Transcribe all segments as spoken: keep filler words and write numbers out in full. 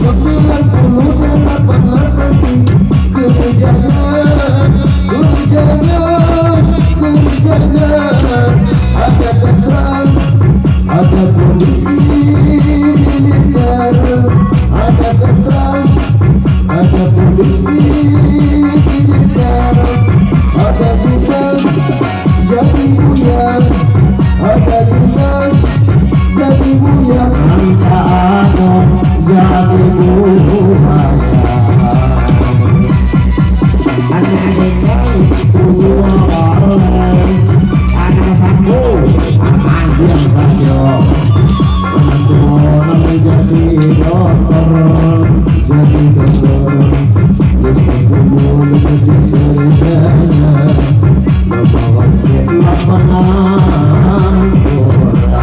Sembilan puluh delapan lokasi kerjanya, kerjanya, kerjanya. Ada tentara, ada polisi militer, ada tentara, ada polisi militer, ada juga jadi buya, ada juga jadi buya. Antah ado jadi buya. Anak denai, ulua balai, anak satu, anak diam sajo. Anak tuo nan jadi dokter, jadi dokter, di sepuluh jadi sarjana, mambawa ke lapangan bola.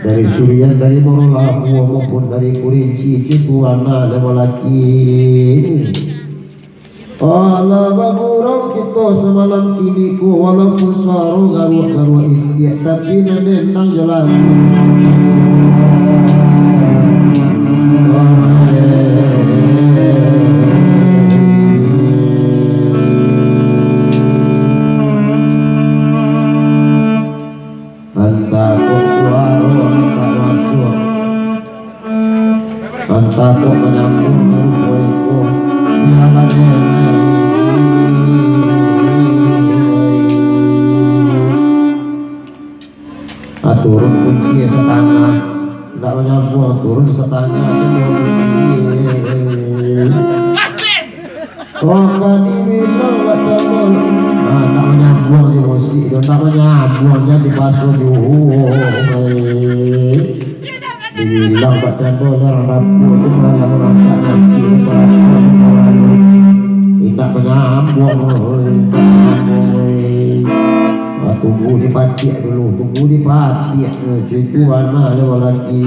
Dari Surian, dari Muaro Labuah, maupun dari Kurinci, cukup bana lai balaki. Alah bagurau kito samalam kini ko, walaupun suaro garuak-garuak itiak, tapi nan dendang jo lagu. Antah kok suaro, antah masuak, antah kok manyambuang rupo iko, bialah dek. Ah, turun kunci satangah, ndak manyambuang, turun satangah, turun kunci. Wah, ka dibilang bak cando. Nah, ndak manyambuang jo musik tu, ndak manyambuang, jadi baso juo. Dibilang bak cando, urang dapua tu malah mamasak nasi, masak apa tu malah. Indak manyambuang, oi, indak manyambuang, oi. Ah, tunggu dipatiak dulu, tunggu dipatiak. Cucu anak ada balaki.